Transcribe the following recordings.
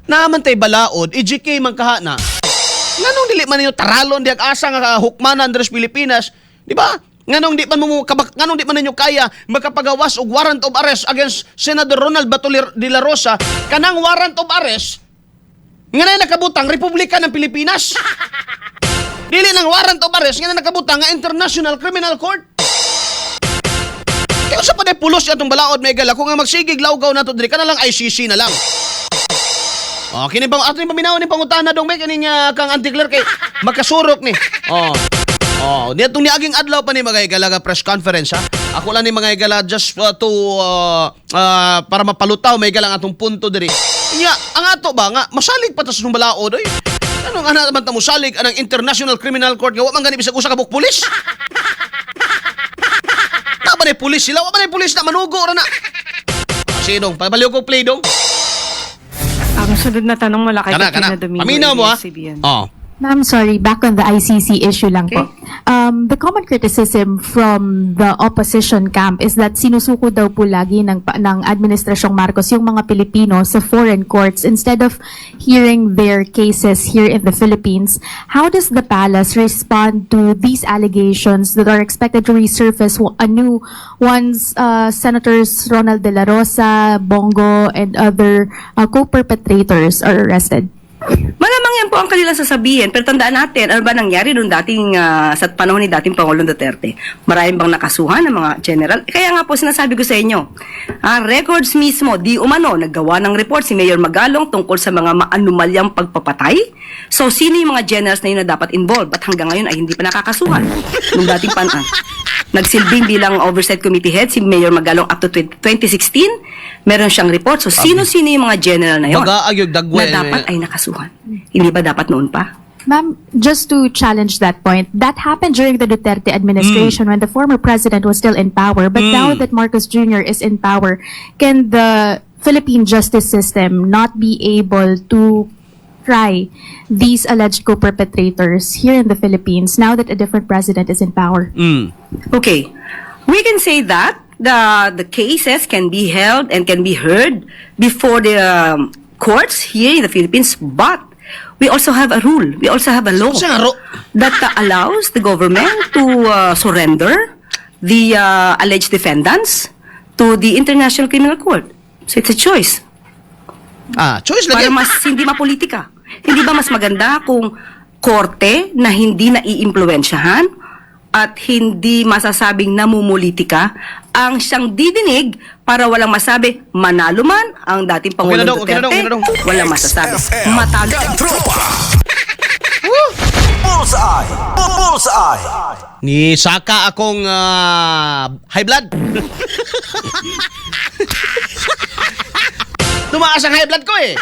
Naa man tay balaod, EJK man kaha na. Nganong dili man ninyo taralon diag asa nga hukmanan diri sa Pilipinas, di ba? Nganong di man ninyo kaya makapagawas og warrant of arrest against Senator Ronald Bato de la Rosa, kanang warrant of arrest nga na nakabutang Republika ng Pilipinas? Dili nang warrant of arrest nga na nakabutang nga International Criminal Court. Kaya sa pa pulos atong balaod, Mega, kung nga magsigig lawgaw na to diri kana lang ICC na lang. Oh, kini bang ato ni paminaw ni pangutana dong may kaning kang Auntie Claire kay makasurok ni. Oh. Oh, niadtong niaging adlaw pa ni, mga higala, nga press conference ha. Ako lang ni, mga higala, just to para mapalutaw, may ang atong punto diri. Nya, ang ato ba nga masalig pa ta sa balaod oy. Anong ana man ta mosalig anang International Criminal Court nga wa man gani bisag usa ka buok pulis? Na ba ni pulis sila? Wa ba ni pulis na manugo ra na. Ah, sinong? Pabaliw ko play dong. Ang sunod na tanong mula kay Kana, kana. Katrina Domingo, Paminaw mo ha. ABS-CBN. Oh. Ma'am, sorry, back on the ICC issue lang po. The common criticism from the opposition camp is that sinusuko daw po lagi ng Administrasyong Marcos yung mga Pilipino sa foreign courts instead of hearing their cases here in the Philippines. How does the palace respond to these allegations that are expected to resurface anew once Senators Ronald De La Rosa, Bong Go, and other co-perpetrators are arrested? Malamang yan po ang kanilang sasabihin. Pero tandaan natin, ano ba nangyari noong dating, sa panahon ni dating Pangulong Duterte? Maraming bang nakasuhan ng mga general? Kaya nga po sinasabi ko sa inyo, records mismo, di umano, naggawa ng report si Mayor Magalong tungkol sa mga maanumalyang pagpapatay. So, sino yung mga generals na yun na dapat involved? At hanggang ngayon ay hindi pa nakakasuhan? Nung dating nagsilbing bilang Oversight Committee head si Mayor Magalong up to 20 2016, meron siyang report. So, sino-sino yung mga general na yun Baga, ayog, dagway. na dapat ay nakasuhan? Hindi ba dapat noon pa? Ma'am, just to challenge that point, that happened during the Duterte administration when the former president was still in power. But now that Marcos Jr. is in power, can the Philippine justice system not be able to try these alleged co-perpetrators here in the Philippines now that a different president is in power? Okay. We can say that the cases can be held and can be heard before the courts here in the Philippines, but we also have a rule. We also have a law Sa nga ro? That allows the government to surrender the alleged defendants to the International Criminal Court. So it's a choice. Ah, choice lagi. Para mas hindi mapolitika. Hindi ba mas maganda kung korte na hindi naiimpluwensyahan at hindi masasabing namumulitika ang siyang didinig para walang masabi, manalo man ang dating Pangulong Okay na dong, okay na dong, Duterte, okay na dong. Walang masasabi. XFM. Matalo. Katropa. Bullseye. Bullseye. Ni saka akong high blood. Tumaas ang high blood ko eh.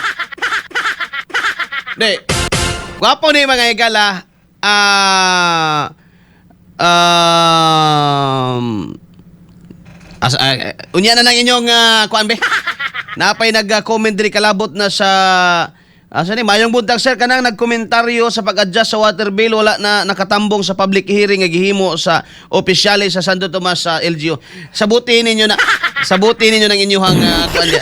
Di. Gwapo ni, mga higala. Unya na lang inyong kuan be. Napay nag-comment diri kalabot na sa asa ni. "Mayong buntag, sir, kanang nagkomentaryo sa pag-adjust sa water bill, wala na nakatambong sa public hearing nga gihimo sa opisyales sa Santo Tomas sa LGU." Sabuti ninyo na, sabuti ninyo ng inyong kuan diya.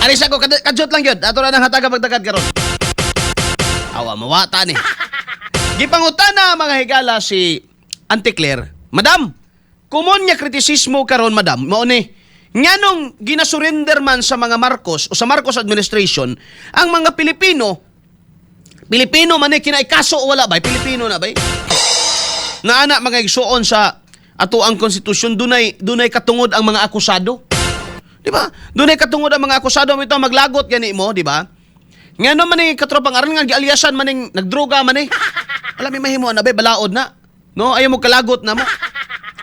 Aris ako kadyot lang gyud. Ato na nang hataga pagtagad karon. Awa mawata ni. Gipangutana, mga higala, si Auntie Claire. "Madam, common nga kritisismo karon, madam, mao ni nganong ginasurrender man sa mga Marcos o sa Marcos administration ang mga Pilipino? Pilipino man eh, kinaikaso o wala ba? Pilipino na ba? Naana, mga igsuon, sa ato ang konstitusyon dunay katungod ang mga akusado. Di ba? Dunay katungod ang mga akusado ito maglagot gani mo, di ba? Ngano man ni, katropang aron nga gialyasan man ning nagdroga man eh. Wala may mahimo na be, balaod na. No, ayaw mo kalagot na mo.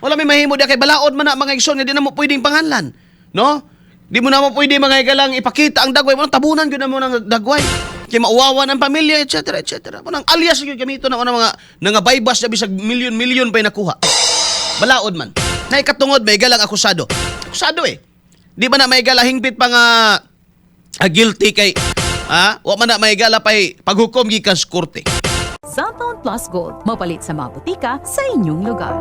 Wala may mahimo di kay balaod man na, mga igsoon, nga di na mo pwedeng panganlan. No? Di mo na mo pwede, mga higalang, ipakita ang dagway mo, tabunan gyud na mo ng dagway. Kay mauwawan ang pamilya, etc. etc. Munang alias gyud gamito na mga nga baybas na bisag milyon-milyon pa nakuha. Balaod man. Naikatungod may galang akusado. Akusado eh. Di ba na may gala hingpit pa nga guilty kay wa man na may gala pay paghukom gikan sa korte. Xanthone Plus Gold, mapalit sa mga butika sa inyong lugar.